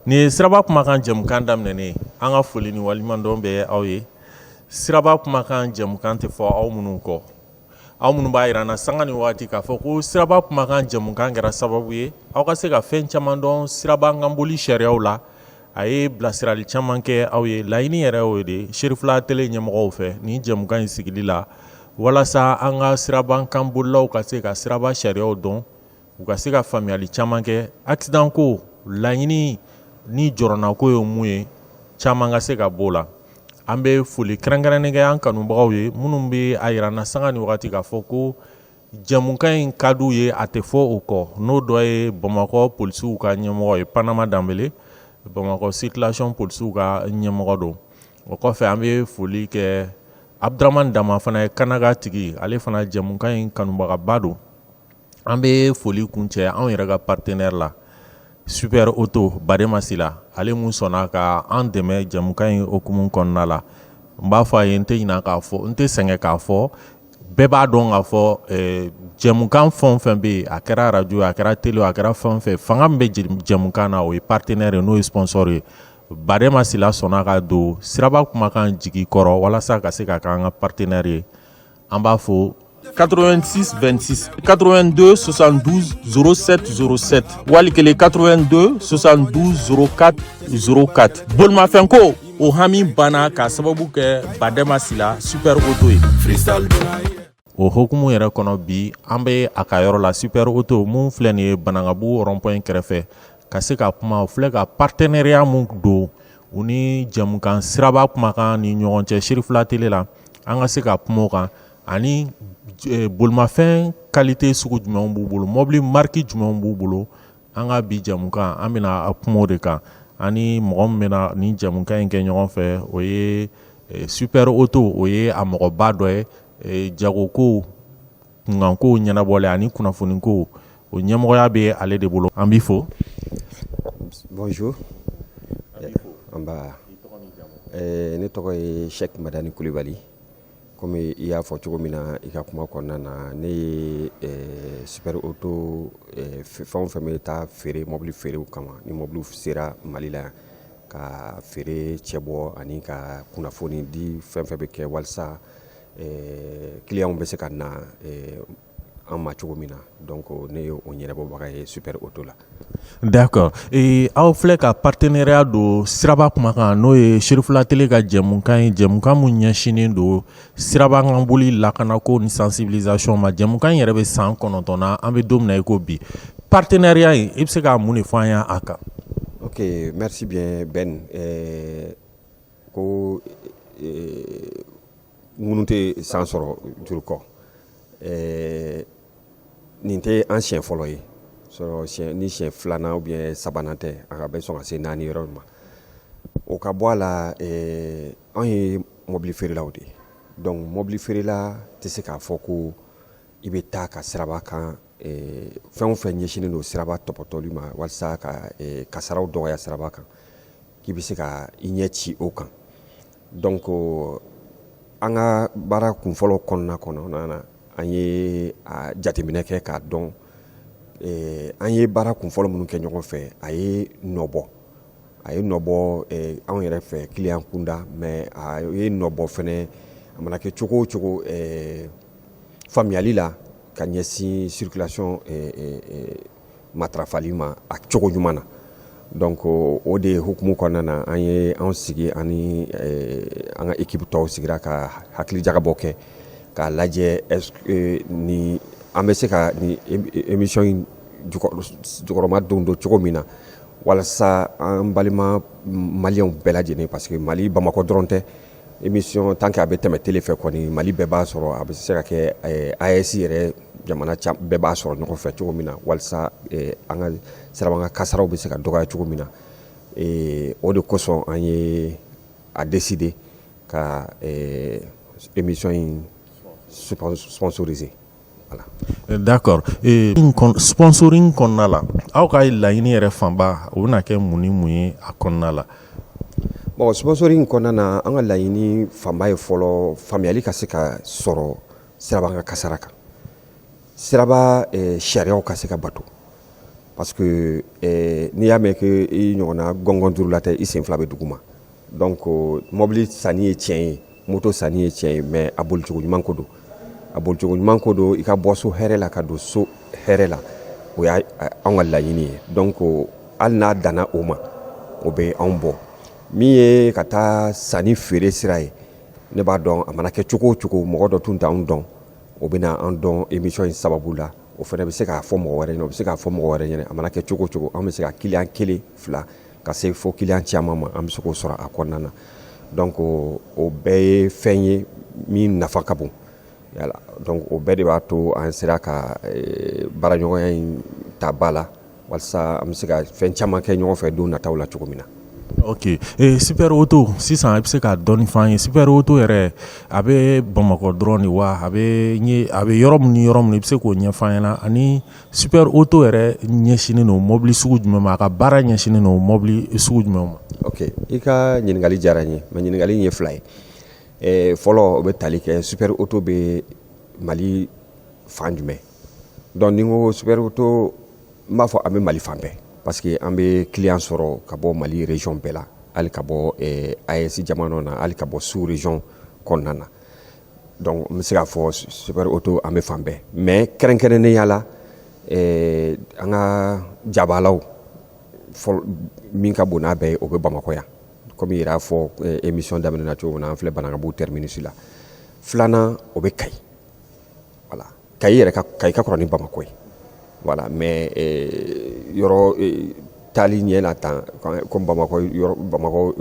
Nin ye Siraba Kumakan jɛmukan daminɛnen ye. An ka foli ni waleɲumandɔn bɛ aw ye. Siraba Kumakan jɛmukan tɛ fɔ aw minnu kɔ, aw minnu b'a jira an na sanga ni waati k'a fɔ ko Siraba Kumakan jɛmukan kɛra sababu ye aw ka se ka fɛn caman dɔn sirabakanboli sariyaw la. A ye bilasirali caman kɛ aw ye. Laɲini yɛrɛ o de Serifula Tele ɲɛmɔgɔw fɛ nin jɛmukan in sigili la, walasa an ka sirabakanbolilaw ka se ka siraba sariyaw dɔn, u ka se ka faamuyali caman kɛ accident ko laɲini ni jɔrɔnako ye mun ye, caman ka se ka b'o la. An bɛ foli kɛrɛnkɛrɛnnen kɛ an kanubagaw ye minnu bɛ a jira an na sanga ni waati k'a fɔ ko jɛmukan in ka d'u ye, a tɛ fɔ o kɔ. N'o dɔ ye Bamakɔ polisiw ka ɲɛmɔgɔ ye, Panama Danbele, Bamakɔ circulation polisiw ka ɲɛmɔgɔ don. O kɔfɛ, an bɛ foli kɛ Abdramane Dama fana ye, Kanaga tigi, ale fana jɛmukan in kanubagaba don. An bɛ foli kuncɛ anw yɛrɛ ka partenaire la, Super Auto, Badema Sila, ale mun sɔnna ka an dɛmɛ jɛmukan in hukumu kɔnɔna la. N b'a fɔ a ye, n tɛ ɲinɛ k'a fɔ, n tɛ sɛgɛn k'a fɔ, bɛɛ b'a dɔn k'a fɔ jɛmukan fɛn o fɛn bɛ yen, a kɛra arajo ye, a kɛra télé, a kɛra fɛn o fɛn, fanga min bɛ jɛmukan na, o ye partenaire ye, n'o ye sponsor ye. Badema Sila sɔnna ka don Siraba Kumakan jigi kɔrɔ walasa ka se ka kɛ an ka partenaire ye. An b'a fɔ 86 26 82 72 07 07, wali kelen 82 72 04 04. Bolimafɛn ko o hami banna k'a sababu kɛ Badema Sila Super Auto ye. O hukumu yɛrɛ kɔnɔ, bi an bɛ a ka yɔrɔ la, Super Auto mun filɛ nin ye Banankabugu rond-point kɛrɛfɛ, ka se ka kuma. O filɛ ka partenariat mun don u ni jɛmukan Siraba Kumakan ni ɲɔgɔn cɛ Serifula Tele la, an ka se ka kuma o kan, ani bolimafɛn qualité sugu jumɛnw b'u bolo, mobili marque jumɛnw b'u bolo. An ka bi jɛmukan, an bɛna a kuma o de kan. Ani mɔgɔ min bɛna nin jɛmukan in kɛ ɲɔgɔn fɛ, o ye Super Auto, o ye a mɔgɔba dɔ ye, jagoko kunkankow ɲɛnabɔlen ani kunnafoniko, o ɲɛmɔgɔya bɛ ale de bolo. An b'i fo. Bonjour. Nba. Ne tɔgɔ ye Cheikh Madani Kulibali. Komi i y'a fɔ cogo min na i ka kuma kɔnɔna na, ne ye Super Auto, fɛn o fɛn bɛ taa feere, mobili feerew kama, ni mobili sera Mali la yan, ka feere cɛbɔ ani ka kunnafoni di, fɛn fɛn bɛ kɛ walasa clients bɛ se ka na an ma cogo min na, donc ne ye o ɲɛnabɔbaga ye Super Auto la. D'accord. Aw filɛ ka partenariat don Siraba Kumakan, n'o ye Serifula Tele ka jɛmukan ye, jɛmukan mun ɲɛsinnen don sirabakan boli lakanako ni sensibilisation ma. Jɛmukan in yɛrɛ bɛ san 9 na, an bɛ don min na i ko bi. Partenariat in, i bɛ se ka mun de fɔ an ye a kan? Ok, merci bien Ben. Ko ŋunu tɛ san sɔrɔ juru kɔ. Nin tɛ an siɲɛ fɔlɔ ye sɔrɔ, siɲɛ ni siɲɛ filanan ou bien sabanan tɛ, a ka bɛ sɔn ka se naani yɔrɔ ma. O ka bɔ a la, anw ye mobili feerelaw de ye. Donc mobili feerela tɛ se k'a fɔ ko i bɛ taa ka siraba kan, fɛn o fɛn ɲɛsinnen don siraba tɔpɔtɔli ma walasa ka kasaraw dɔgɔya siraba kan, k'i bɛ se ka i ɲɛ ci o kan. Donc an ka baara kunfɔlɔ kɔnɔna na, an ye a jateminɛ kɛ k'a dɔn an ye baara kunfɔlɔ minnu kɛ ɲɔgɔn fɛ, a ye nɔ bɔ, a ye nɔ bɔ anw yɛrɛ fɛ client kunda, mais a ye nɔ bɔ fɛnɛ, a mana kɛ cogo o cogo, faamuyali la ka ɲɛsin circulation matarafali ma a cogo ɲuman na. Donc o de hukumu kɔnɔna na, an ye an sigi ani an ka équipe tɔw sigira ka hakili jagabɔ kɛ k'a lajɛ est ce que ni an bɛ se ka ni émission in jukɔrɔma don cogo min na, walasa an balima maliyɛnw bɛɛ lajɛlen, parce que Mali, Bamakɔ dɔrɔn tɛ, émission tant que a bɛ tɛmɛ télé fɛ kɔni, Mali bɛɛ b'a sɔrɔ, a bɛ se ka kɛ AES yɛrɛ jamana bɛɛ b'a sɔrɔ ɲɔgɔn fɛ cogo min na, walasa an ka sirabakan kasaraw bɛ se ka dɔgɔya cogo min na. O de kosɔn an ye a décider ka émission in sponsoriser. Voilà. D'accord. Sponsoring kɔnɔna la, aw ka laɲini yɛrɛ fanba, o bɛna kɛ mun ni mun ye a kɔnɔna la? Bon, sponsoring kɔnɔna na, an ka laɲini fanba ye fɔlɔ, faamuyali ka se ka sɔrɔ sirabakan kasara kan, siraba sariyaw ka se ka bato. Parce que n'i y'a mɛn ko i ɲɔgɔnna gɔngɔn duurula tɛ, i sen fila bɛ dugu ma. Donc mobili sanni ye tiɲɛ ye, moto sanni ye tiɲɛ ye, mais a bolicogo ɲuman ko don, a bolicogo ɲuman ko don. I ka bɔ so hɛrɛ la ka don so hɛrɛ la, o y'a anw ka laɲini ye. Donc hali n'a danna o ma, o bɛ anw bɔ. Min ye ka taa sanni feere sira ye, ne b'a dɔn a mana kɛ cogo o cogo, mɔgɔ dɔ tun t'anw dɔn, o bɛna an dɔn émission in sababu la. O fana bɛ se k'a fɔ mɔgɔ wɛrɛ ɲɛna, o bɛ se k'a fɔ mɔgɔ wɛrɛ ɲɛna. A mana kɛ cogo o cogo, an bɛ se ka client kelen, fila, ka se fo client caman ma, an bɛ se k'o sɔrɔ a kɔnɔna na. Donc o bɛɛ ye fɛn ye min nafa ka bon. Yala, donc o bɛɛ de b'a to an sera ka baaraɲɔgɔnya in ta ba la, walasa an bɛ se ka fɛn caman kɛ ɲɔgɔn fɛ don nataw la cogo min na. Ok, Super Auto, sisan i bɛ se ka dɔɔni f'an ye? Super Auto yɛrɛ, a bɛ Bamakɔ dɔrɔn de wa? A bɛ a bɛ yɔrɔ min ni yɔrɔ min, i bɛ se k'o ɲɛfɔ an ɲɛna? Ani Super Auto yɛrɛ ɲɛsinnen don mobili sugu jumɛn ma? A ka baara ɲɛsinnen don mobili sugu jumɛn ma? Ok, i ka ɲininkali diyara n ye, mais ɲininkali in ye fila ye. Fɔlɔ, o bɛ tali kɛ Super Auto bɛ Mali fan jumɛn. Donc ni n ko Super Auto, n b'a fɔ an bɛ Mali fan bɛɛ, parce que an bɛ client sɔrɔ ka bɔ Mali région bɛɛ la, hali ka bɔ AES jamanaw na, hali ka bɔ sous région kɔnɔna na. Donc n bɛ se k'a fɔ Super Auto, an bɛ fan bɛɛ, mais kɛrɛnkɛrɛnnenya la, an ka jabalaw fɔlɔ min ka bon n'a bɛɛ ye, o bɛ Bamakɔ yan. Komi i yɛrɛ y'a fɔ émission daminɛ na cogo min na, an filɛ Banankabugu terminus la. Filanan, o bɛ Kayi. Voilà, Kayi yɛrɛ ka, Kayi ka kɔrɔ ni Bamakɔ ye. Voilà, mais yɔrɔ taali ɲɛ na tan, comme Bamakɔ yɔrɔ, Bamakɔ,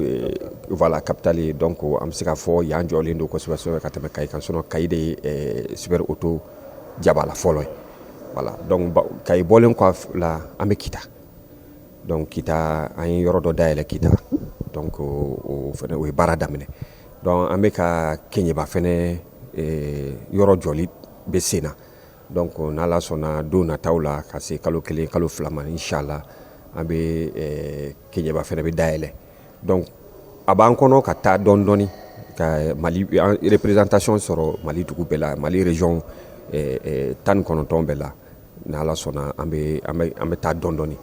voilà, capitale ye. Donc an bɛ se k'a fɔ yan jɔlen don kosɛbɛ kosɛbɛ ka tɛmɛ Kayi kan. Sinon Kayi de ye Super Auto jabala fɔlɔ ye. Voilà, donc Kayi bɔlen kɔ la, an bɛ Kita. Donc Kita, an ye yɔrɔ dɔ dayɛlɛ Kita. Donc o fɛnɛ, o ye baara daminɛ. Donc an bɛ ka Keɲeba fɛnɛ, yɔrɔ jɔli bɛ sen na. Donc n'Ala sɔnna, don nataw la, ka se kalo 1, kalo 2 ma, inshallah, an bɛ Keɲeba fɛnɛ bɛ dayɛlɛ. Donc a b'an kɔnɔ ka taa dɔɔni dɔɔni ka Mali représentation sɔrɔ Mali dugu bɛɛ la, Mali région 19 bɛɛ la. N'Ala sɔnna, an bɛ taa dɔɔni dɔɔni.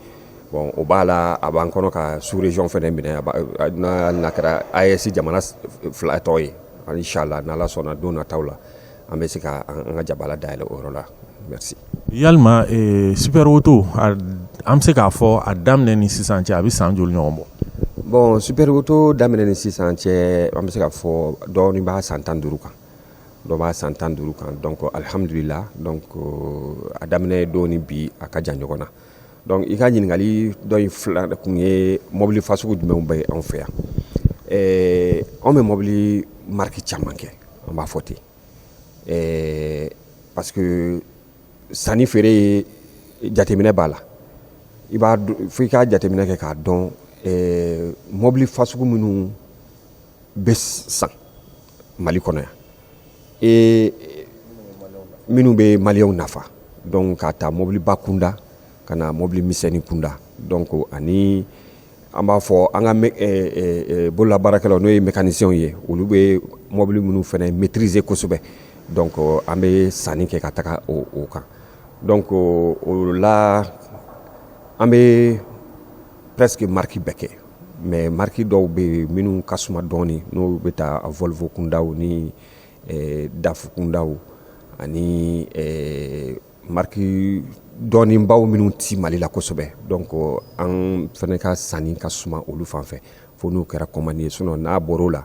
Bon, o b'a la, a b'an kɔnɔ ka sous région fɛnɛ minɛ, n'a kɛra AES jamana fila tɔ ye. Inshallah, n'Ala sɔnna, don nataw la, an bɛ se ka an ka jabala dayɛlɛ o yɔrɔ la. Merci. Yalima Super Auto, an bɛ se k'a fɔ a daminɛ ni sisan cɛ, a bɛ san joli ɲɔgɔn bɔ? Bon, Super Auto daminɛ ni sisan cɛ, an bɛ se k'a fɔ dɔɔnin b'a san 15 kan, dɔ b'a san 15 kan. Donc alhamdulillah. Donc a daminɛ don ni bi, a ka jan ɲɔgɔn na. Donc i ka ɲininkali dɔ in fila kun ye mobili fasugu jumɛnw bɛ anw fɛ yan? Anw bɛ mobili marque caman kɛ, an b'a fɔ ten, parce que sanni feere ye jateminɛ b'a la. I b'a fo i ka jateminɛ kɛ k'a dɔn mobili fasugu minnu bɛ san Mali kɔnɔ yan e minnu bɛ maliyɛnw nafa. Donc ka taa mobiliba kunda ka na mobili misɛnnin kunda. Donc ani an b'a fɔ an ka bololabaarakɛlaw, n'o ye mécaniciens ye, olu bɛ mobili minnu fana maîtriser kosɛbɛ. Donc an bɛ sanni kɛ ka taga o kan. Donc o la, an bɛ presque marque bɛɛ kɛ, mais marque dɔw bɛ yen minnu ka suma dɔɔni, n'o bɛ taa Volvo kundaw ni DAF kundaw ani marque dɔɔninbaw minnu ti Mali la kosɛbɛ. Donc an fana ka sanni ka suma olu fan fɛ, fo n'o kɛra commande ye. Sinon n'a bɔr'o la,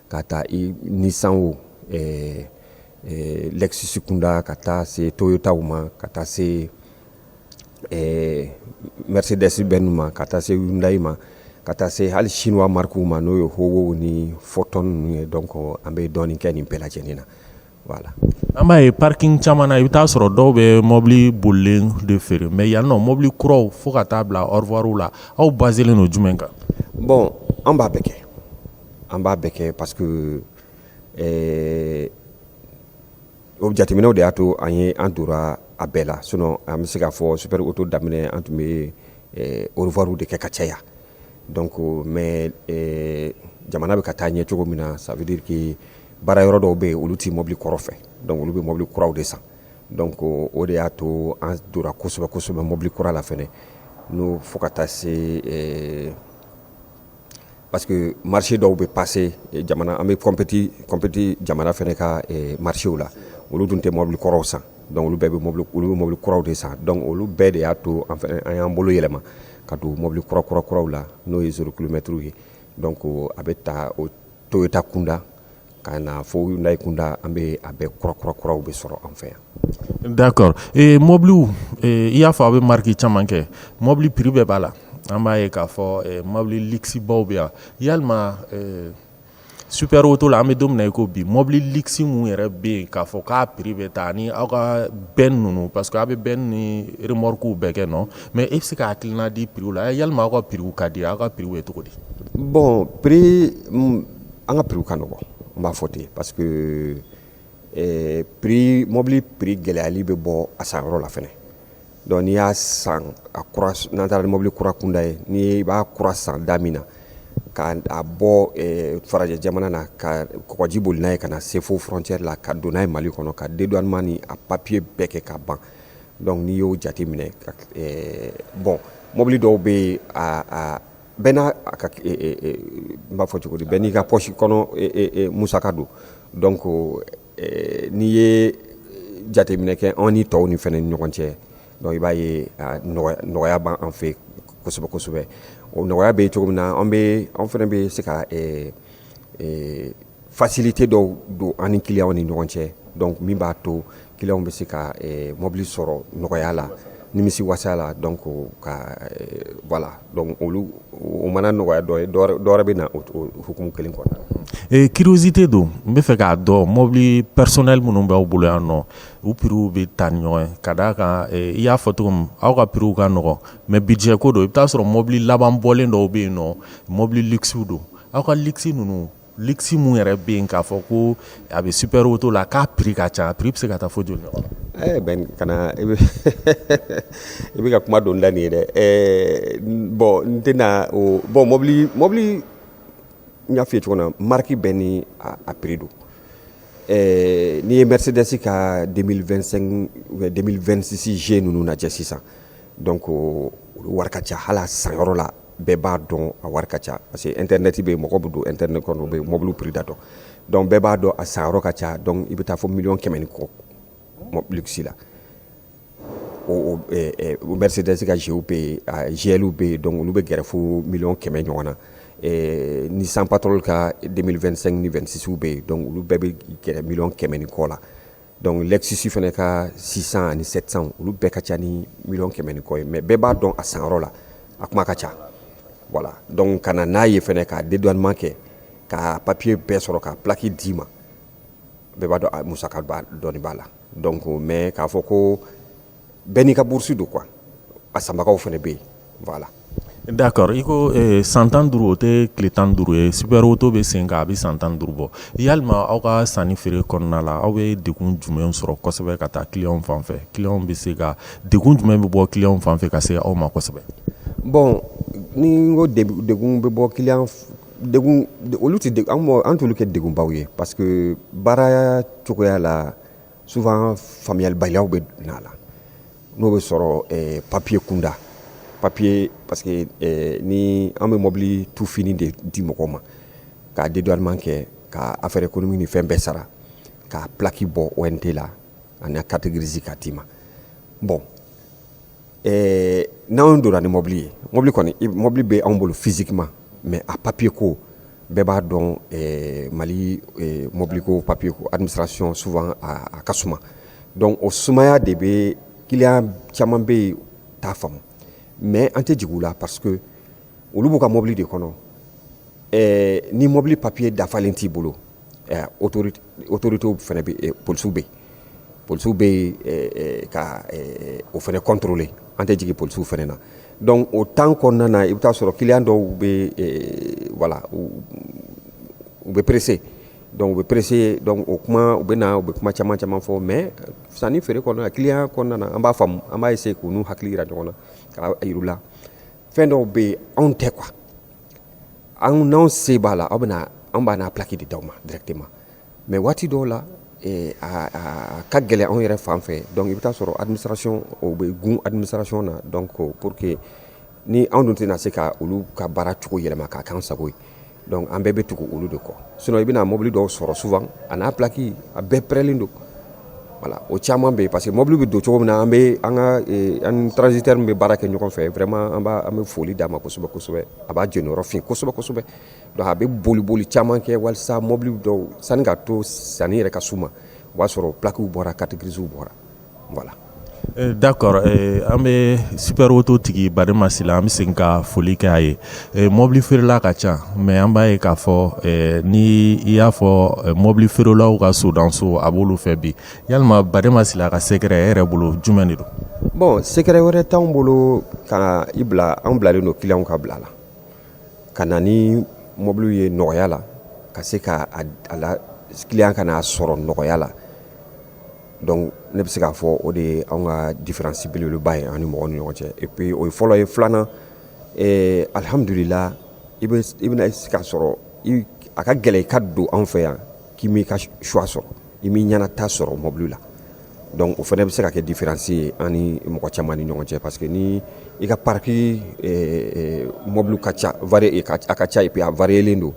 ka taa i Nissan, o Lexus kunda, ka taa se Toyotaw ma, ka taa se Mercedes Benz ma, ka taa se Hyundai ma, ka taa se hali chinois marques ma, n'o ye Howo ni Foton ninnu ye. Donc an bɛ dɔɔnin kɛ nin bɛɛ lajɛlen na. Voilà. An b'a ye parking caman na, i bɛ taa sɔrɔ dɔw bɛ mobili bolilen de feere, mais yan nɔ, mobili kuraw fo ka taa bila au revoir la, aw baselen don jumɛn kan? Bon, an b'a bɛɛ kɛ, an b'a bɛɛ kɛ, parce que o jateminɛw de y'a to an ye an donna a bɛɛ la. Sinon an bɛ se k'a fɔ Super Auto daminɛ, an tun bɛ au revoir de kɛ ka caya. Donc mais jamana bɛ ka taa ɲɛ cogo min na, ça veut dire que baara yɔrɔ dɔw bɛ yen, olu tɛ mobili kɔrɔ fɛ, donc olu bɛ mobili kuraw de san. Donc o de y'a to an donna kosɛbɛ kosɛbɛ mobili kura la fɛnɛ. N'o fo ka taa se, parce que marché dɔw bɛ passer jamana, an bɛ compétit jamana fana ka marché la. Olu dun tɛ mobili kɔrɔw san, donc olu bɛɛ bɛ mobili, olu bɛ mobili kuraw de san. Donc olu bɛɛ de y'a to an fana an y'an bolo yɛlɛma ka don mobili kura kura kuraw la, n'o ye 0 kilomètre ye. Donc a bɛ ta o Toyota kunda ka na fo Hyundai kunda, an bɛ a bɛɛ kura kura kuraw bɛ sɔrɔ an fɛ yan. D'accord. Mobiliw, i y'a fɔ a bɛ marque caman kɛ, mobili prix bɛɛ b'a la. An b'a ye k'a fɔ mobili luxe baw bɛ yan. Yalima Super Auto la, an bɛ don min na i ko bi, mobili luxe mun yɛrɛ bɛ yen k'a fɔ k'a prix bɛ taa ni aw ka benne ninnu? Parce que aw bɛ benne ni remorque bɛɛ kɛ nɔ, mais e bɛ se ka hakilina di prix la? Yalima aw ka prix ka di, aw ka prix ye cogo di? Bon, prix, an ka prix ka nɔgɔn, n b'a fɔ ten, parce que prix, mobili prix gɛlɛyali bɛ bɔ a sanyɔrɔ la fɛnɛ. Donc n'i y'a san a kura, n'an taara ni mobili kura kunda ye, n'i b'a kura san da min na ka a bɔ farajɛ jamana na, ka kɔgɔji boli n'a ye ka na se fo frontière la, ka don n'a ye Mali kɔnɔ, ka dédouanement ni a papier bɛɛ kɛ ka ban. Donc n'i y'o jate minɛ, bon, mobili dɔw bɛ yen, a bɛɛ n'a ka, n b'a fɔ cogo di, bɛɛ n'i ka poche kɔnɔ musaka don. Donc n'i ye jateminɛ kɛ anw ni tɔw ni fɛnɛ ni ɲɔgɔn cɛ, donc i b'a ye nɔgɔya b'an fɛ kosɛbɛ kosɛbɛ. O nɔgɔya bɛ cogo min na, an bɛ, an fana bɛ se ka facilité dɔw don an ni clients ni ɲɔgɔn cɛ, donc min b'a to clients bɛ se ka mobili sɔrɔ nɔgɔya la, nimisi wasa la. Donc ka voilà, donc olu o mana nɔgɔya dɔ ye, dɔ wɛrɛ bɛ na o hukumu kelen kɔnɔna la. Curiosité don, n bɛ fɛ k'a dɔn, mobili personnel minnu b'aw bolo yan nɔ, u prix bɛ taa ni ɲɔgɔn ye? Ka d'a kan i y'a fɔ cogo min, aw ka prix ka nɔgɔn, mais budget ko don. I bɛ taa sɔrɔ mobili laban bɔlen dɔw bɛ yen nɔ, mobili luxe don. Aw ka luxe ninnu, luxe mun yɛrɛ bɛ yen k'a fɔ ko a bɛ Super Auto la, k'a prix ka ca, a prix bɛ se ka taa fo joli ɲɔgɔn na? Ben, kana i bɛ ka kuma don da nin ye dɛ. Bon, n tɛna o, bon, mobili, n y'a f'i ye cogo min na, marque bɛɛ ni a prix don. N'i ye Mercedes ka 2025 ou 2026 G ninnu lajɛ sisan, donc olu wari ka ca. Hali a sanyɔrɔ la, bɛɛ b'a dɔn a wari ka ca, parce que internet bɛ yen, mɔgɔw bɛ don internet kɔnɔ, u bɛ mobili prix da dɔn. Donc bɛɛ b'a dɔn a sanyɔrɔ ka ca. Donc i bɛ taa fɔ miliyɔn 100 ni kɔ luxe la. O Mercedes ka G bɛ yen, GL bɛ yen, donc olu bɛ gɛrɛ fo miliyɔn 100 ɲɔgɔn na. Nissan Patrol ka 2025 ni 26 bɛ yen, donc olu bɛɛ bɛ gɛrɛ miliyɔn 100 ni kɔ la. Donc Lexus fana ka 600 ani 700, olu bɛɛ ka ca ni miliyɔn 100 ni kɔ ye. Mais bɛɛ b'a dɔn a sanyɔrɔ la, a kuma ka ca. Voilà, donc ka na n'a ye fɛnɛ, ka dédouanement kɛ, ka papier bɛɛ sɔrɔ, ka plaque d'i ma, bɛɛ b'a dɔn a musaka dɔɔni b'a la. Donc mais k'a fɔ ko bɛɛ n'i ka bourse don quoi, a sanbagaw fana bɛ yen, voilà. D'accord. I ko san 15, o tɛ tile 15 ye. Super Auto bɛ sen kan, a bɛ san 15 bɔ. Yalima aw ka sanni feere kɔnɔna la, aw bɛ degun jumɛn sɔrɔ kosɛbɛ ka taa client fan fɛ? Client bɛ se ka degun jumɛn bɛ bɔ client fan fɛ ka se aw ma kosɛbɛ? Bon, ni n ko degun bɛ bɔ client, degun olu tɛ, an t'olu kɛ degunbaw ye, parce que baara cogoya la, souvent faamuyalibaliyaw bɛ na la, n'o bɛ sɔrɔ papier kunda, papier, parce que ni an bɛ mobili tout fini de di mɔgɔw ma, ka dédouanement kɛ, ka affaire économique ni fɛn bɛɛ sara, ka plaque bɔ ONT la ani carte grise k'a d'i ma. Bon, n'anw donna ni mobili ye, mobili kɔni, mobili bɛ anw bolo physiquement, mais a papier ko, bɛɛ b'a dɔn Mali mobili ko, papier ko, administration, souvent a ka suma. Donc o sumaya de bɛ client caman bɛ yen t'a faamu. Mais an tɛ jigin u la, parce que olu b'u ka mobili de kɔnɔ. Ni mobili papier dafalen t'i bolo, autorité fana bɛ, polisiw bɛ yen, polisiw bɛ yen ka o fana contrôler. An tɛ jigin polisiw fana na. Donc o temps kɔnɔna na, i bɛ taa sɔrɔ client dɔw bɛ, voilà, u bɛ pressé. Donc u bɛ pressé, donc o kuma, u bɛ na, u bɛ kuma caman caman fɔ. Mais sanni feere kɔnɔna na, client kɔnɔna na, an b'a faamu, an b'a essayer k'u n'u hakili yira ɲɔgɔn na, k'a yir'u la fɛn dɔw bɛ yen, anw tɛ quoi, an n'anw se b'a la, aw bɛna, an b'a n'a plaque de d'aw ma directement. Mais waati dɔw la, a ka gɛlɛn anw yɛrɛ fan fɛ. Donc i bɛ taa sɔrɔ administration, o bɛ gun administration na. Donc pour que Ni anw dun tɛna se ka olu ka baara cogo yɛlɛma k'a k'an sago ye, donc an bɛɛ bɛ tugu olu de kɔ. Sinon i bɛna mobili dɔw sɔrɔ souvent, a n'a plaque a bɛɛ prêtlen don. Voilà, o caman bɛ yen, parce que mobili bɛ don cogo min na, an bɛ an ka an transitaire min bɛ baara kɛ ɲɔgɔn fɛ, vraiment an bɛ foli d'a ma kosɛbɛ kosɛbɛ. A b'a jɔyɔrɔ fin kosɛbɛ kosɛbɛ. Donc a bɛ boli boli caman kɛ walasa mobili dɔw sanni ka to sanni yɛrɛ ka s'u ma, o b'a sɔrɔ plaques bɔra, carte grise bɔra, voilà. D'accord, an bɛ Super Auto tigi Badema Sila, an bɛ segin ka foli kɛ a ye. Mobili feerela ka ca, mais an b'a ye k'a fɔ ni i y'a fɔ mobili feerelaw ka sodanso a b'olu fɛ bi. Yalima Badema Sila ka secret e yɛrɛ bolo, jumɛn de don? Bon, secret wɛrɛ t'anw bolo ka i bila. Anw bilalen don client ka bila la ka na ni mobiliw ye nɔgɔya la, ka se ka a la client ka n'a sɔrɔ nɔgɔya la. Donc ne bɛ se k'a fɔ o de ye anw ka différence belebeleba ye an ni mɔgɔw ni ɲɔgɔn cɛ. Et puis o ye fɔlɔ ye. Filanan, alihamudulila, i bɛna se k'a sɔrɔ a ka gɛlɛn i ka don anw fɛ yan k'i m'i ka choix sɔrɔ, i m'i ɲɛnata sɔrɔ mobili la. Donc o fana bɛ se ka kɛ différence ye an ni mɔgɔ caman ni ɲɔgɔn cɛ, parce que ni i ka parc mobili ka ca, varié a ka ca, et puis a variélen don.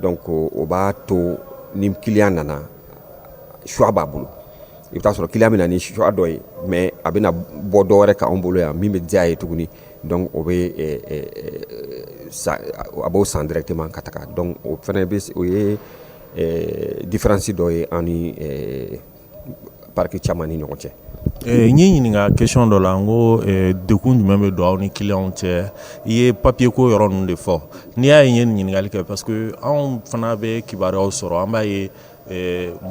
Donc o b'a to ni client nana, choix b'a bolo. I bɛ taa sɔrɔ client bɛ na ni choix dɔ ye, mais a bɛna bɔ dɔ wɛrɛ kan anw bolo yan min bɛ diya ye tuguni. Donc o bɛ a b'o san directement ka taga. Donc o fana bɛ, o ye différence dɔ ye an ni parc caman ni ɲɔgɔn cɛ. N y'i ɲininka question dɔ la, n ko dekun jumɛn bɛ don aw ni client cɛ? I ye papier ko yɔrɔ ninnu de fɔ. N'i y'a ye n ye nin ɲininkali kɛ, parce que anw fana bɛ kibaruyaw sɔrɔ, an b'a ye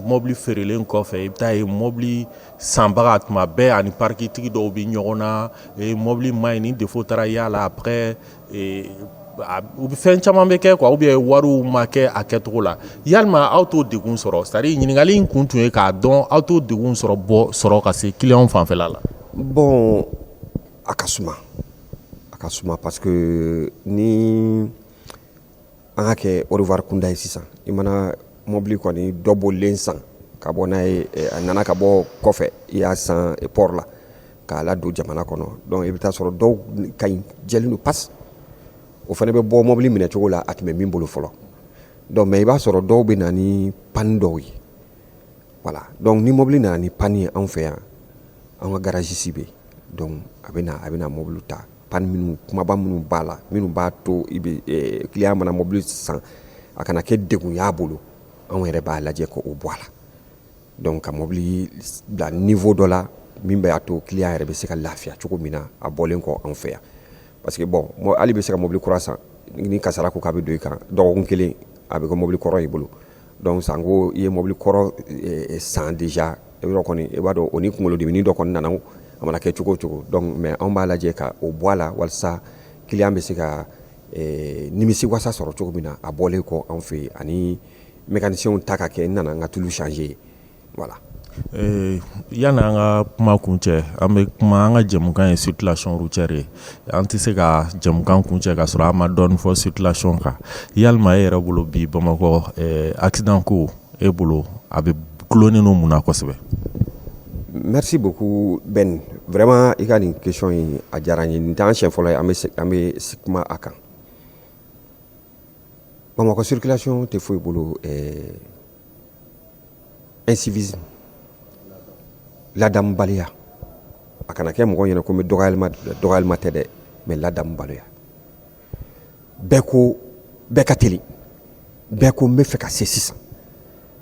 mobili feerelen kɔfɛ, i bɛ taa ye mobili sanbaga tuma bɛɛ ani parc tigi dɔw bɛ ɲɔgɔn na, mobili ma ɲi, ni défaut taara y'a la, après u bɛ fɛn caman bɛ kɛ quoi, ou bien wariw ma kɛ a kɛcogo la. Yalima aw t'o degun sɔrɔ? C'est à dire ɲininkali in kun tun ye k'a dɔn aw t'o degun sɔrɔ bɔ sɔrɔ ka se client fanfɛla la. Bon, a ka suma, a ka suma, parce que ni an ka kɛ au revoir kunda ye sisan, i mana mobili kɔni dɔ bolilen san ka bɔ n'a ye, a nana ka bɔ kɔfɛ, i y'a san port la k'a ladon jamana kɔnɔ, donc i bɛ taa sɔrɔ dɔw ka ɲi, jɛlen don, pasi o fana bɛ bɔ mobili minɛ cogo la, a tun bɛ min bolo fɔlɔ. Donc mais i b'a sɔrɔ dɔw bɛ na ni panne dɔw ye, voilà. Donc ni mobili nana ni panne ye anw fɛ yan, an ka garagiste bɛ yen. Donc a bɛ na mobili ta, panne minnu kumaba minnu b'a la, minnu b'a to i bɛ client mana mobili san, a kana kɛ degun y'a bolo, anw yɛrɛ b'a lajɛ k'o bɔ a la. Donc ka mobili bila niveau dɔ la min b'a to client yɛrɛ bɛ se ka lafiya cogo min na a bɔlen kɔ anw fɛ yan. Parce que bon, hali bɛ se ka mobili kura san, ni kasara ko k'a bɛ don i kan, dɔgɔkun kelen a bɛ kɛ mobili kɔrɔ y'i bolo. Donc sanko i ye mobili kɔrɔ san déjà, yɔrɔ kɔni i b'a dɔn o ni kunkolodimini dɔ kɔni nana, a mana kɛ cogo o cogo. Donc mais anw b'a lajɛ ka o bɔ a la walasa client bɛ se ka nimisi wasa sɔrɔ cogo min na a bɔlen kɔ anw fɛ yen, ani mécanicien ta ka kɛ n nana n ka tulu changer, voilà. Yanni an ka kuma kun cɛ, an bɛ kuma an ka jɛmukan ye circulation routière ye. An tɛ se ka jɛmukan kun cɛ ka sɔrɔ an ma dɔɔnin fɔ circulation kan. Yalima e yɛrɛ bolo bi, Bamakɔ accident ko, e bolo a bɛ gulonnen don mun na kosɛbɛ? Merci beaucoup Ben, vraiment i ka nin question in a diyara n ye. Nin t'an siɲɛ fɔlɔ ye an bɛ kuma a kan. Bamakɔ circulation tɛ foyi bolo incivisme, ladamubaliya. A kana kɛ mɔgɔ ɲɛna ko n bɛ dɔgɔyalima, dɔgɔyalima tɛ dɛ, mais ladamubaliya. Bɛɛ ko bɛɛ ka teli, bɛɛ ko n bɛ fɛ ka se sisan.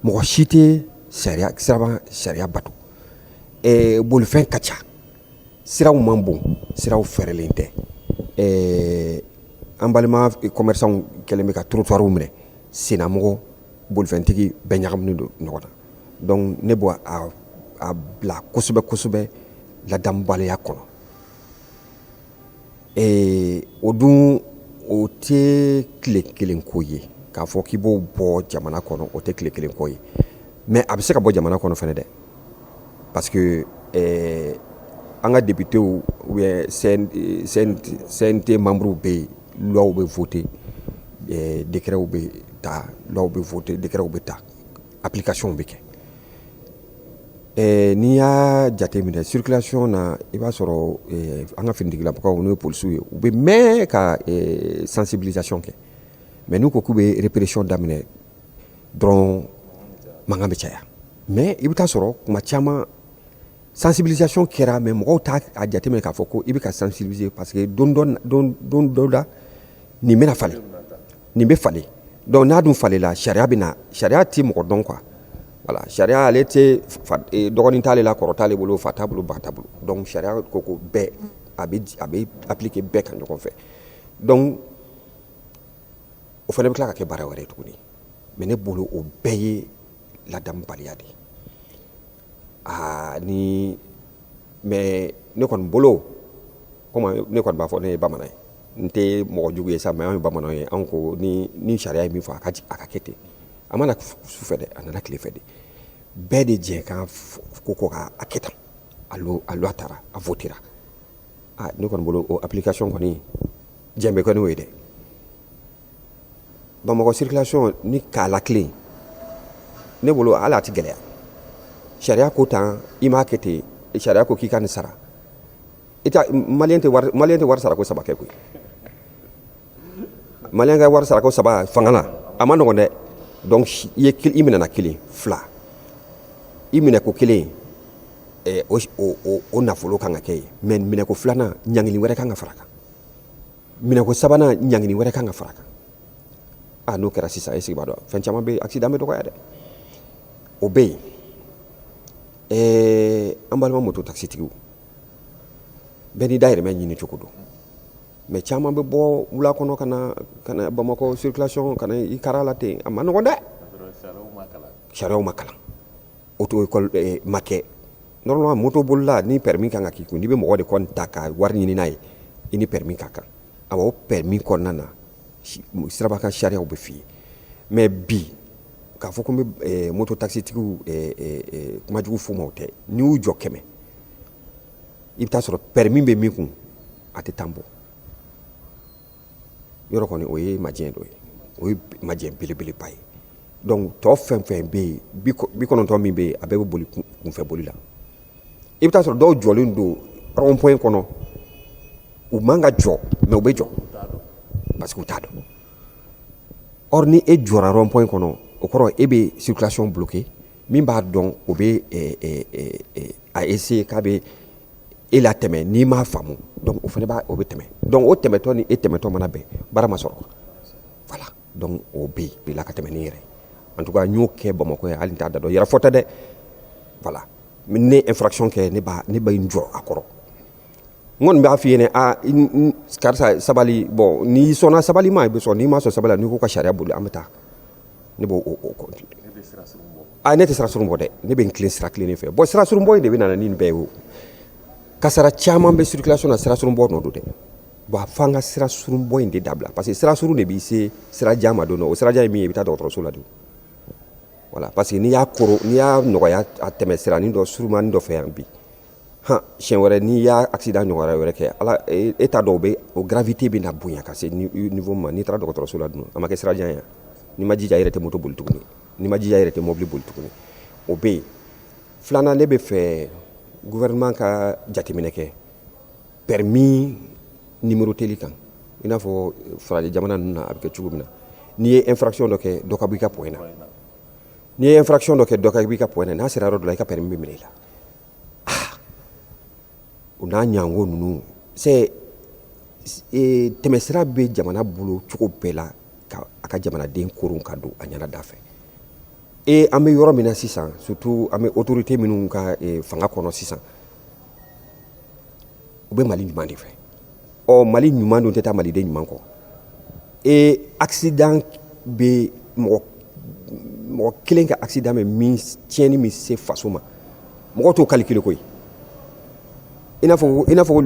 Mɔgɔ si tɛ sariya, siraba sariya bato. Bolifɛn ka ca, siraw man bon, siraw fɛrɛlen tɛ. An balima commerçants kɛlen bɛ ka trottoirs minɛ, sennamɔgɔ, bolifɛntigi bɛɛ ɲagaminen don ɲɔgɔn na. Donc ne b'o a bila kosɛbɛ kosɛbɛ ladamubaliya kɔnɔ. O dun, o tɛ tile kelen ko ye k'a fɔ k'i b'o bɔ jamana kɔnɔ, o tɛ tile kelen ko ye. Mais a bɛ se ka bɔ jamana kɔnɔ fana dɛ, parce que an ka députés ou bien CNT membres bɛ yen, loi bɛ voter, décrets bɛ ta, loi bɛ voter, décrets bɛ ta, application bɛ kɛ. N'i y'a jateminɛ circulation na, i b'a sɔrɔ an ka finitigilakaw, n'o ye polisiw ye, u bɛ mɛn ka sensibilisation kɛ, mais n'u ko k'u bɛ répression daminɛ dɔrɔn, mankan bɛ caya. Mais i bɛ taa sɔrɔ kuma caman sensibilisation kɛra, mais mɔgɔw t'a a jateminɛ k'a fɔ ko i bɛ ka sensibiliser, parce que don dɔ don dɔ la, nin bɛna falen, nin bɛ falen. Donc n'a dun falenla, sariya bɛ na. Sariya tɛ mɔgɔ dɔn quoi. Voilà, sariya ale tɛ dɔgɔnin t'ale la, kɔrɔ t'ale bolo, fa t'a bolo, ba t'a bolo. Donc sariya ko bɛɛ a bɛ appliquer bɛɛ kan ɲɔgɔn fɛ. Donc o fana bɛ tila ka kɛ baara wɛrɛ ye tuguni. Mais ne bolo, o bɛɛ ye ladamubaliya de ye. Aa, ni mais ne kɔni bolo, komi ne kɔni b'a fɔ ne ye bamanan ye, n tɛ mɔgɔ jugu ye sa, mais anw ye bamananw ye. Anw ko ni sariya ye min fɔ, a ka kɛ ten. A ma na su fɛ dɛ, a nana tile fɛ de. Bɛɛ de jɛ kan ko ka a kɛ tan. A loi taara, a votera. Ah, ne kɔni bolo, o application kɔni, jɛn bɛ kɛ n'o ye dɛ. Bamakɔ circulation ni k'a latilen, ne bolo, hali a ti gɛlɛya. Sariya ko tan, i m'a kɛ ten, sariya ko k'i ka nin sara. I ta maliyɛn tɛ wari sara ko saba kɛ koyi. Maliyɛn ka wari sara ko saba fanga la, a ma nɔgɔn dɛ. Donc i ye, i minɛna kelen, fila, i minɛ ko kelen, o nafolo kan ka kɛ yen. Mais minɛko filanan, ɲangili wɛrɛ kan ka fara kan. Minɛko sabanan, ɲangili wɛrɛ kan ka fara kan. A n'o kɛra sisan, e sigi b'a dɔn, fɛn caman bɛ, accident bɛ dɔgɔya dɛ. O bɛ yen. An balima moto takisitigiw, bɛɛ n'i dahirimɛ ɲini cogo don. Mais caman bɛ bɔ wula kɔnɔ ka na Bamakɔ circulation, ka na i kara la ten. A ma nɔgɔn dɛ. Sariyaw ma kalan, auto école ma kɛ. Normalement, moto bolila ni permis kan ka k'i kun, n'i bɛ mɔgɔ de kɔni ta ka wari ɲini n'a ye, i ni permis ka kan. Awa, o permis kɔnɔna na, siraba kan sariyaw bɛ f'i ye. Mais bi, k'a fɔ ko n bɛ moto takisitigiw kumajugu f'u ma, o tɛ. N'i y'u jɔ 100, i bɛ taa sɔrɔ permis bɛ min kun, a tɛ 10 bɔ. Yɔrɔ kɔni, o ye majɛ dɔ ye, o ye majɛ belebeleba ye. Donc tɔ fɛn fɛn bɛ yen, 90 min bɛ yen, a bɛɛ bɛ boli kunfɛ boli la. I bɛ taa sɔrɔ dɔw jɔlen don rond point kɔnɔ, u man ka jɔ, mais u bɛ jɔ parce que u t'a dɔn. Or ni e jɔra rond point kɔnɔ, o kɔrɔ e bɛ circulation bloquer. Min b'a dɔn, o bɛ a essayer k'a bɛ e la tɛmɛ. N'i m'a faamu, donc o fana b'a, o bɛ tɛmɛ. Donc o tɛmɛtɔ ni e tɛmɛtɔ mana bɛn, baara ma sɔrɔ. Voilà, donc o bɛ yen la ka tɛmɛ ni yɛrɛ. En tout cas, n y'o kɛ Bamakɔ yan, hali n t'a da dɔn. Yɛrɛ fɔ tɛ dɛ. Voilà, ne infraction kɛ, ne b'a n jɔ a kɔrɔ. N kɔni b'a f'i ɲɛna: a karisa, sabali. Bon, n'i sɔnna sabali ma, i bɛ sɔn. N'i ma sɔn sabali la, n'i ko ka sariya boli, an bɛ taa. Ne b'o o continuer. A ne tɛ sira surun bɔ dɛ, ne bɛ n tilen sira kilennen fɛ. Bon, sira surun bɔ in de bɛ na ni nin bɛɛ ye. O kasara caman bɛ circulation na, sira surun bɔ nɔ don dɛ. Bon, a f'an ka sira surun bɔ in de dabila, parce que sira surun de b'i se sira jan ma don dɔ. O sira jan ye min ye, i bɛ taa dɔgɔtɔrɔso la de. Voilà, parce que n'i y'a koro, n'i y'a nɔgɔya, a tɛmɛ siranin dɔ surumani dɔ fɛ yan bi, han, siɲɛ wɛrɛ n'i y'a accident ɲɔgɔn wɛrɛ kɛ, ala e t'a dɔn, o bɛ o gravité bɛ na bonya ka se niveau ma. N'i taara dɔgɔtɔrɔso la dun, a ma kɛ sira jan ye. N'i ma jija, i yɛrɛ tɛ moto boli tuguni. N'i ma jija, i yɛrɛ tɛ mobili boli tuguni. O bɛ yen. Filanan, ne bɛ fɛ gouvernement ka jateminɛ kɛ permis numérotéli kan, i n'a fɔ farajɛ jamana ninnu na a bɛ kɛ cogo min na. N'i ye infraction dɔ kɛ, dɔ ka bɔ i ka point na. N'i ye infraction dɔ kɛ, dɔ ka bɔ i ka point na. N'a sera yɔrɔ dɔ la, i ka permis bɛ minɛ i la. Ah, o n'a ɲango ninnu, c'est tɛmɛsira bɛ jamana bolo cogo bɛɛ la ka a ka jamanaden koron ka don a ɲɛna da fɛ. E, an bɛ yɔrɔ min na sisan, surtout an bɛ autorité minnu ka fanga kɔnɔ sisan, u bɛ Mali ɲuman de fɛ. Ɔ, Mali ɲuman dun tɛ taa maliden ɲuman kɔ. E, accident bɛ mɔgɔ mɔgɔ kelen ka accident bɛ min tiɲɛni min se faso ma, mɔgɔ t'o calculer koyi. I n'a fɔ ko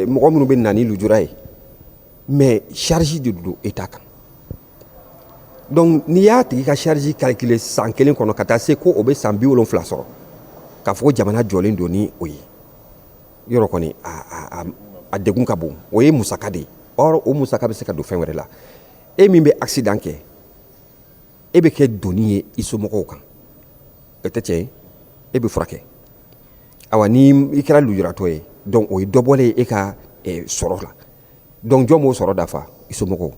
mɔgɔ minnu bɛ na ni lujura ye, mais charge de don État kan. Donc n'i y'a tigi ka charge calculer san kelen kɔnɔ, ka taa se ko o bɛ san 70 sɔrɔ, k'a fɔ ko jamana jɔlen don ni o ye, yɔrɔ kɔni a degun ka bon. O ye musaka de ye. Or o musaka bɛ se ka don fɛn wɛrɛ la. E min bɛ accident kɛ, e bɛ kɛ doni ye i somɔgɔw kan. O tɛ tiɲɛ ye. E bɛ kɛ doni ye i somɔgɔw kan. E bɛ kɛ doni ye i e bɛ furakɛ. Awa, ni i kɛra lujuratɔ ye, donc o ye dɔ bɔlen e ka sɔrɔ la. Donc jɔn b'o sɔrɔ dafa? I somɔgɔw.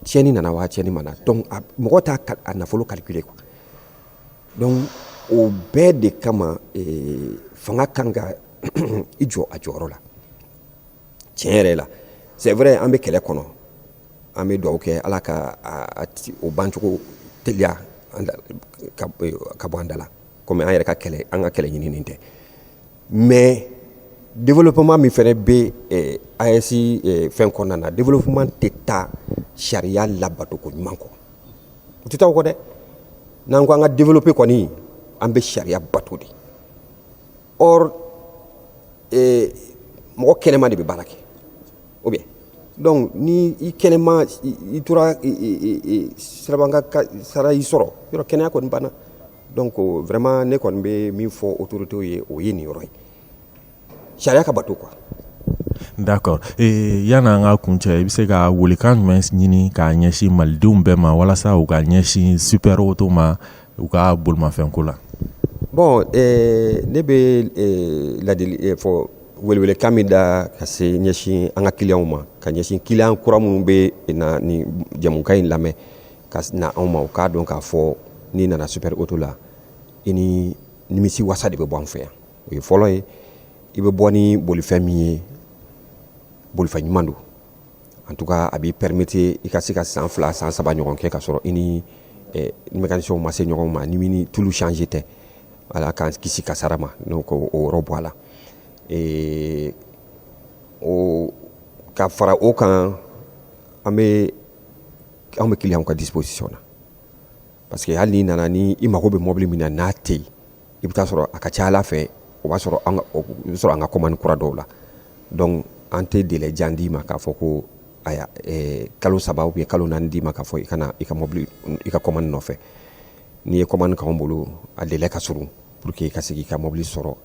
Tiɲɛni nana wa, tiɲɛni ma na. Donc mɔgɔ t'a a nafolo calculer quoi. Donc o bɛɛ de kama, fanga kan ka i jɔ a jɔyɔrɔ la tiɲɛ yɛrɛ la. C'est vrai, an bɛ kɛlɛ kɔnɔ, an bɛ dugawu kɛ Ala ka o bancogo teliya ka bɔ an da la, komi an yɛrɛ ka kɛlɛ, an ka kɛlɛ ɲininen tɛ. Mais développement min fɛnɛ bɛ AES fɛn kɔnɔna na, développement tɛ taa sariya labatoko ɲuman kɔ, o tɛ taa o kɔ dɛ. N'an ko an ka développer kɔni, an bɛ sariya bato de. Or mɔgɔ kɛnɛma de bɛ baara kɛ, ou bien? Donc ni i kɛnɛma, i tora sirabakan sara y'i sɔrɔ yɔrɔ, kɛnɛya kɔni banna. Donc vraiment, ne kɔni bɛ min fɔ autorités ye, o ye nin yɔrɔ ye, sariya ka bato quoi. D'accord. Yan'an ka kuncɛ, i bɛ se ka welekan jumɛn ɲini k'a ɲɛsin malidenw bɛɛ ma walasa u ka ɲɛsin Super Auto ma u ka bolimafɛnko la? Bon, ne bɛ ladili fɔ, welewelekan min da ka se ɲɛsin an ka clients ma, ka ɲɛsin client kura minnu bɛ na ni jamukan in lamɛn ka na anw ma, u k'a dɔn k'a fɔ n'i nana Super Auto la, i ni nimisi wasa de bɛ bɔ an fɛ yan. O ye fɔlɔ ye. I bɛ bɔ ni bolifɛn min ye, bolifɛn ɲuman don. En tout cas, a b'i permettre i ka se ka san 2, san 3 ɲɔgɔn kɛ ka sɔrɔ i ni mécanicien ma se ɲɔgɔn ma, ni min ni tulu changer tɛ. Ala k'an kisi kasara ma. Donc o yɔrɔ bɔ a la. O ka fara o kan, an bɛ client ka disposition na, parce que hali n'i nana ni i mago bɛ mobili min na, n'a tɛ yen, i bɛ taa sɔrɔ a ka ca Ala fɛ, o b'a sɔrɔ an ka, o bɛ sɔrɔ an ka commande kura dɔw la. Donc an tɛ délai jan d'i ma k'a fɔ ko aya kalo 3 ou bien kalo 4 d'i ma k'a fɔ i ka na i ka mobili, i ka commande nɔfɛ. N'i ye commande k'anw bolo, a délai ka surun pour que i ka se k'i ka mobili sɔrɔ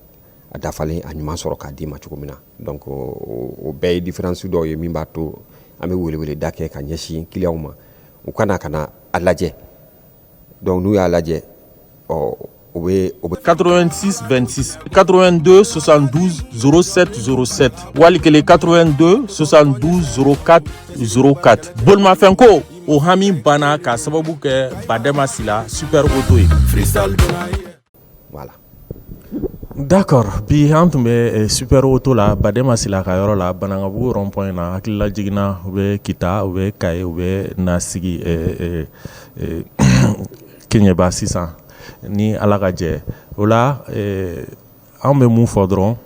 a dafalen, a ɲuman sɔrɔ k'a d'i ma cogo min na. Donc o bɛɛ ye différence dɔw ye min b'a to an bɛ weleweleda kɛ ka ɲɛsin clients ma, u ka na ka na a lajɛ. Donc n'u y'a lajɛ, ɔ o bɛ 86 26 82 72 07 07 wali kelen 82 72 04 04. Bolimafɛnko o hami banna k'a sababu kɛ Badema Sila Super Auto ye. Voilà. D'accord. Bi an tun bɛ Super Auto la, Badema Sila ka yɔrɔ la, Banankabugu rond point na. Hakilila jiginna, u bɛ Kita, u bɛ Kaye, u bɛ na sigi Keɲeba sisan ni Ala ka jɛ. O la, an bɛ mun fɔ dɔrɔn,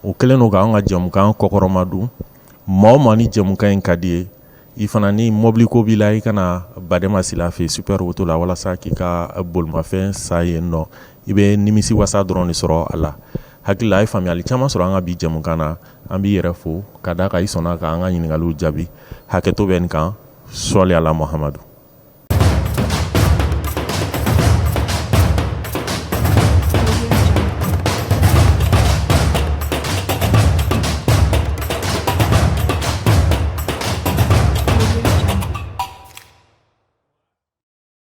o kɛlen don k'an ka jamukan kɔkɔrɔma dun. Maa o maa ni jamukan in ka di ye, i fana ni mobili ko b'i la, i kana Badema Sila fɛ Super Auto la walasa k'i ka bolimafɛn san yen nɔ, i bɛ nimisi wasa dɔrɔn de sɔrɔ a la. Hakili la, a ye faamuyali caman sɔrɔ an ka bi jamukan na. An b'i yɛrɛ fo ka d'a kan i sɔnna k'an ka ɲininkaliw jaabi. Hakɛto bɛ nin kan. Sɔli ala Muhamadu.